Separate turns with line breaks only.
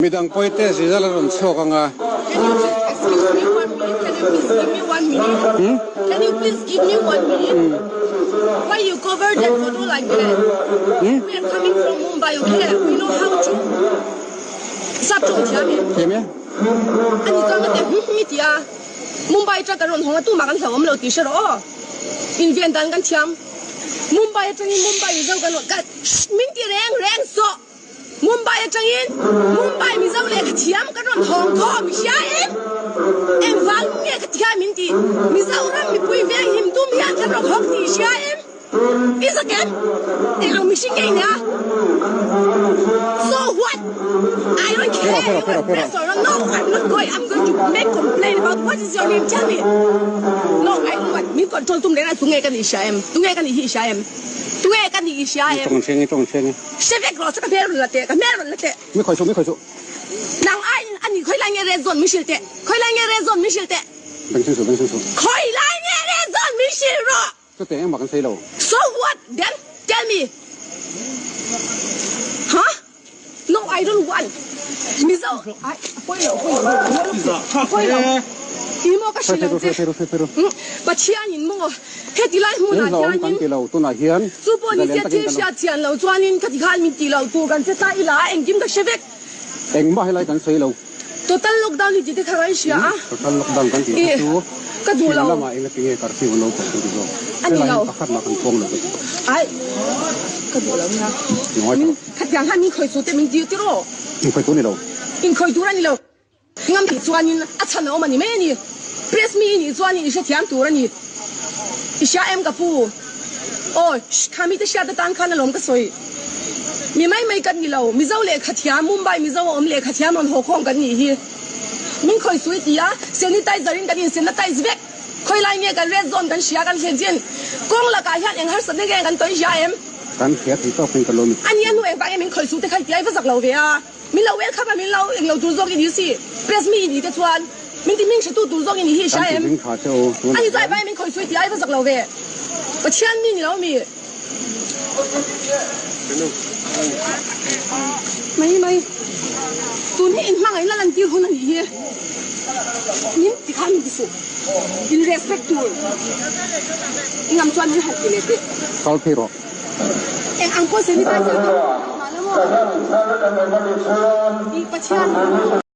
Midang pawite result a rawn chhuak ang a. Thiam e.
Mumbai atangin Mumbai Mizo lehkha thiam kan rawn hawng khawm i hria em? Engvang nge ka thiam in tih? Mizoram mipui veng him tum hian kan rawn hawk tih i hria em? I zak em? Eng ang mihring nge i nia? So what? I don't care you are press or not. No, I'm not going. I'm going to make complaint about what is your name? Tell me. No, I don't want. Min control tum reng a tunge ka nih i hria em? Tunge ka nih hi i hria em? Tunge ka nih i hria em?
I tawng hreng, i tawng hreng.
Hre vek rawh chu ka hmel rawn la teh, ka hmel rawn la teh.
Mi khawi suh, mi khawi suh.
Nang aiin a ni, khawi lai nge red zone min hrilh teh, khawi lai nge red zone min hrilh teh.
Beng seng suh, beng seng suh.
Khawi lai nge red zone min hrilh rawh.
Chuteh engmah kan sawi lo.
So what then? Tell me. Huh? No, I don't want. Mizo, ai, a pawi lo, a pawi lo, a pawi lo. I maw ka hrilh ang che. Pathian in maw heti lai hmunah hianin chu pawh ni se thil hriat chian lo chuanin ka ti khan min tih loh tur kan che ta ila a engkim ka hre vek.
Engmah helai kan sawi lo.
Total lockdown hi tih te kha kan hria a.
Total lockdown kan tih kha chu
ka duh lo.
Chhim lamah enga tinge curfew an lo pawh kan ti zawk.
A ni lo.
Helai hi pakhat mah kan pawng lo ka ti.
Ai ka duh lo nia. Khatiang khan min khawi chu te min tir tiraw.
In khawi tur a ni lo.
In khawi tur a ni lo. Ngam tih chuanin a chhan a awm a ni mai a ni. Press mi i nih chuanin i hrethiam tur a ni. I hria em ka pu? Aw, kha mite hriat atan khan alawm ka sawi. Mi mai mai kan ni lo. Mizo lehkha thiam, Mumbai Mizo a awm lehkha thiam rawn haw khawm kan nih hi. Min khawi sui ti a, sanitizer in kan insanitize vek. Khawi lai nge kan red zone kan hria kan hre chin. Kawng lakah hian eng harsatna nge kan tawi hria em?
Kan hria thei tawkin ka lo ni.
A nia hnu engvang nge min khawi su te kha i ti a, i va zak lo ve a. Min lo welcome a, min lo englo tur zawk i ni si. Press mi i ni te chuan min ti hming hretu tur zawk i ni hi i hria em?
Kan ti hming tha che u tunah
A ni chuan
hian.
engvang nge min khawi su i ti a, i va zak lo ve. Pathian mi ni lo mi. Mai mai. Tun hi inhmangaihna lantir hun a nih hi. Min ti khan min ti suh. In respect tur. I ngam chuan min han ti leh teh.
Kal phei rawh.
Eng ang pawh sanitizer te hmang la maw? I Pathian.